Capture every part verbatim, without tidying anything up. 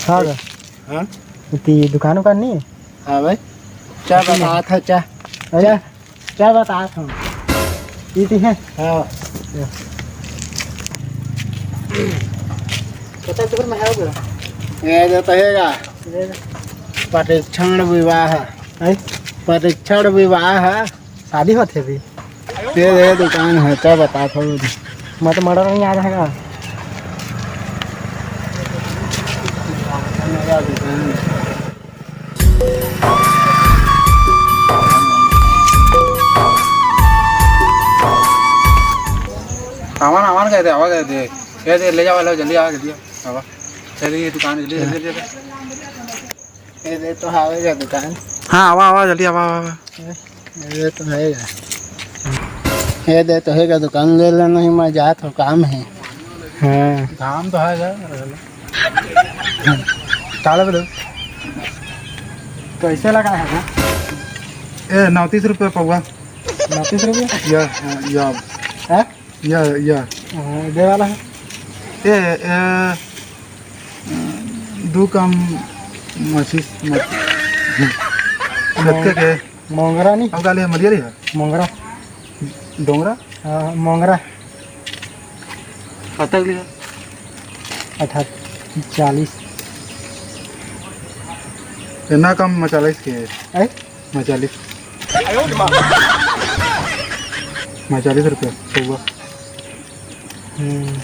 हाँ गा। हाँ? इति दुकान उकान नहीं है? हाँ भाई, चाय इति नहीं। बतावत हँव, चाय। अरे, चाय बतावत हँव। इति है? हाँ। पचास रुपये में है वो। ये जो तो हैगा। ये। परीक्षण विवाह। है? परीक्षण विवाह। शादी होथे अभी। ये, ये दुकान है, क्या बतावत हँव। मैं तो मर्डर नहीं आ रहेगा। आवा ना, आवा ना, कह दे, आवा, कह दे। कह दे, ले जावा, लो, जल्दी आवा, जल्दी आवा। आवा। चलिए, ये दुकान, जल्दी, जल्दी, जल्दी। ये दे तो हावे का दुकान। हाँ, आवा, आवा, जल्दी आवा, आवा, आवा। ये तो है यार। ये दे तो है का दुकान, ले लेना ही, मैं जात हँव, काम है। हाँ। काम तो है यार। चालू बोलो। कैसे लगा है ना? ए, नौ तीस रुपये पौवा। नौ तीस रुपये? या, या। हाँ? या, या। हाँ, दे वाला है। ए, ए, दू कम मसीस, मत-, कत्ते के? मोंगरा नहीं? अब गाली है, मलिया नहीं है? मोंगरा। डोंगरा? हाँ, मोंगरा। कत्ते के लिहा? अठहत्तर, चालीस। इतना कम मचालीस के है? ऐ? मचालीस। मचालीस रुपये पौवा। हम्म।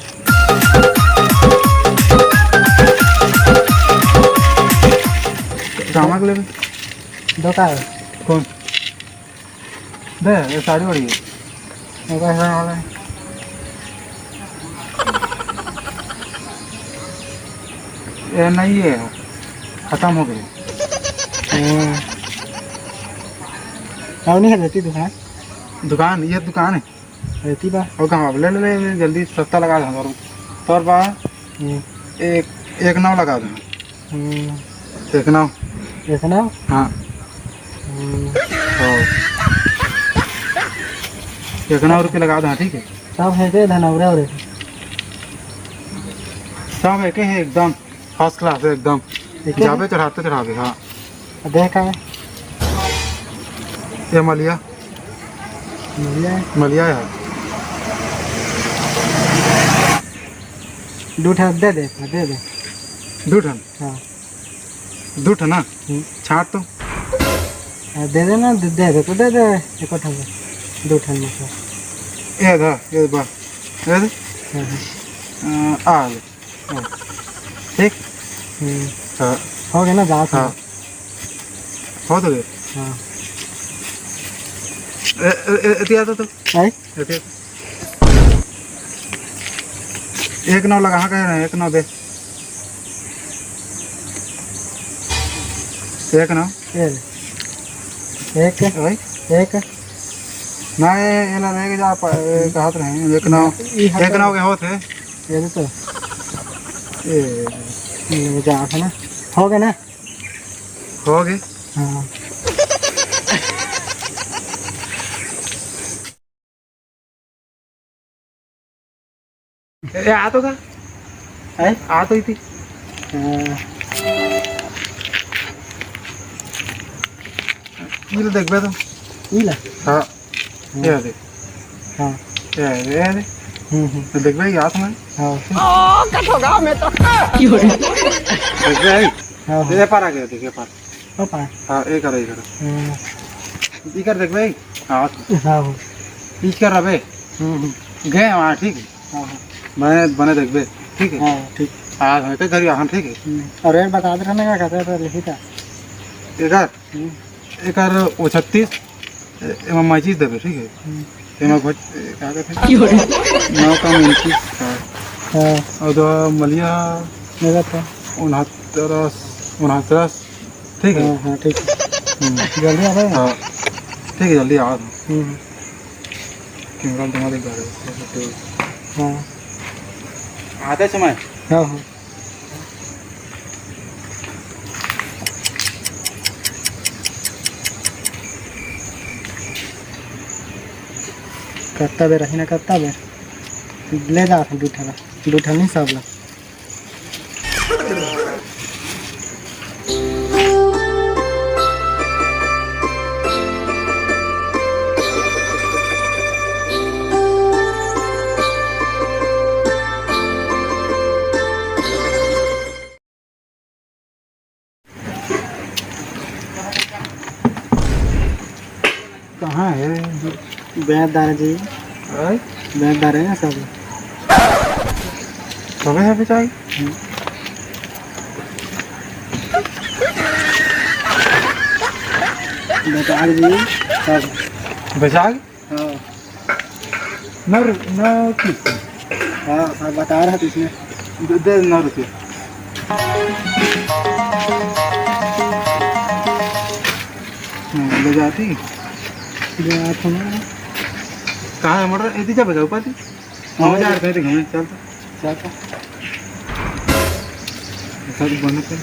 कहाँ के लेबे? दो का है? कौन? दे, ये साड़ी वाली है। ये कैसा वाला है? ये नहीं है, खत्म हो गई। हम्म। और नहीं है रहती दुकान? दुकान, ये दुकान है। रहती बा। और कहाँ? ले, ले, ले, ले, जल्दी सस्ता लगा दे हमारे। तोर बा, हम्म। एक, एक नौ लगा दे। हम्म। एक नौ। एक नौ? हाँ। हम्म। हाँ। एक नौ रुपये लगा दे, ठीक है? सब है के धनौरा और सब है के है एकदम। First class है एकदम। एक ही जाबे है? चढ़ाते चढ़ाबे, हाँ। देख का है? ये मलिया। मलिया है? मलिया है। दू ठन दे दे, दे दे। दू ठन? हाँ। दू ठन ना? हम्म। छांट तो। हाँ, दे देना, दे, दे दे तो दे दे, एको ठन दे। दू ठन में से। ये धा, ये बा। ये दे। हाँ, हाँ। अ, आ ले। हाँ। ठीक? हम्म। हाँ। हो गया ना, जात हाँ। हो। हो तो गया। हाँ। ए, ए, ए, एती आता तो। आई? एती आता। एक नौ लगा, हाँ, कह रहे हैं, एक नौ दे। एक नौ। ए ले। एक। भाई? एक। ना, ये, ये ना, लेके जा, प-, ये कहत रहे, एक नौ। ई हाथ एक नौ के होत है। ये तो। ए। ये जा, है ना? हो गया ना? हो गए। हाँ। ए, आ तो था। हैं? आ तो ही थी। हाँ। ये तो देख बे तो। ई ला? हाँ। हाँ। ये दे। हाँ। ये दे, ये दे। हम्म, हम्म। तो देख बे, याद में। हाँ। ओ, कट होगा मैं तो। देख बे। हाँ, हाँ। ये पार आ गया, देख, ये पार। ओ पार। हाँ, ये करो, ये करो। हम्म। ये कर देख बे। हाँ। हाँ, हाँ। ये कर रहा बे। हम्म, हम्म। गए वहाँ, ठीक है? हाँ, हाँ। बने, बने देखबे, ठीक है? हाँ, ठीक। आज होते घर यहाँ, ठीक है? हम्म। और रेट बता दे रहने का, कहते तो लिखी था। एकर, हम्म। एकर वो छत्तीस, ए-, एमा माचिस देबे, ठीक है? हम्म। एमा घोच-, ए, का कहते हैं? क्यों रे? नौ का उनतीस का। हाँ। और दो मलिया मेरा था। उनहत्तर, उनहत्तर, ठीक है? हाँ, हाँ, ठीक है। हम्म। जल्दी आ रहे हैं? हाँ। ठीक है, जल्दी आ रहे हैं। हम्म। कैमरा जमा दे जा रहे हैं। हाँ। आते समय? हाँ, हाँ। कत्ता बेर रही ना, कत्ता बेर। ले जा, दू ठन, दू ठन नहीं, सब ला। बेचदार जी। आय? बेचदार है ना सब। सबे है बेचाई? हम्म। बेचदार जी, सब। बेचाई? हाँ। नौ रु-, नौ की? हाँ, हाँ, बता रहा था इसमें। दे, दे नौ रुपये। हाँ, ले जाती। ले आ, सुनो। कहाँ है मोटर? इतनी जा बजाओ पाती। हाँ, हाँ, जा, कहीं तो घूमे, चल तो। चल तो। सब बंद कर।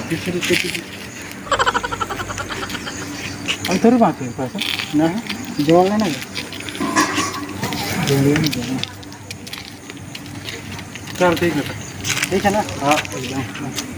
किस रुपये की? अभी थोड़ी बात है पैसा। ना, जोड़ लेना है। जोड़ लेना है। चल, ठीक है। ठीक है ना? हाँ, एकदम।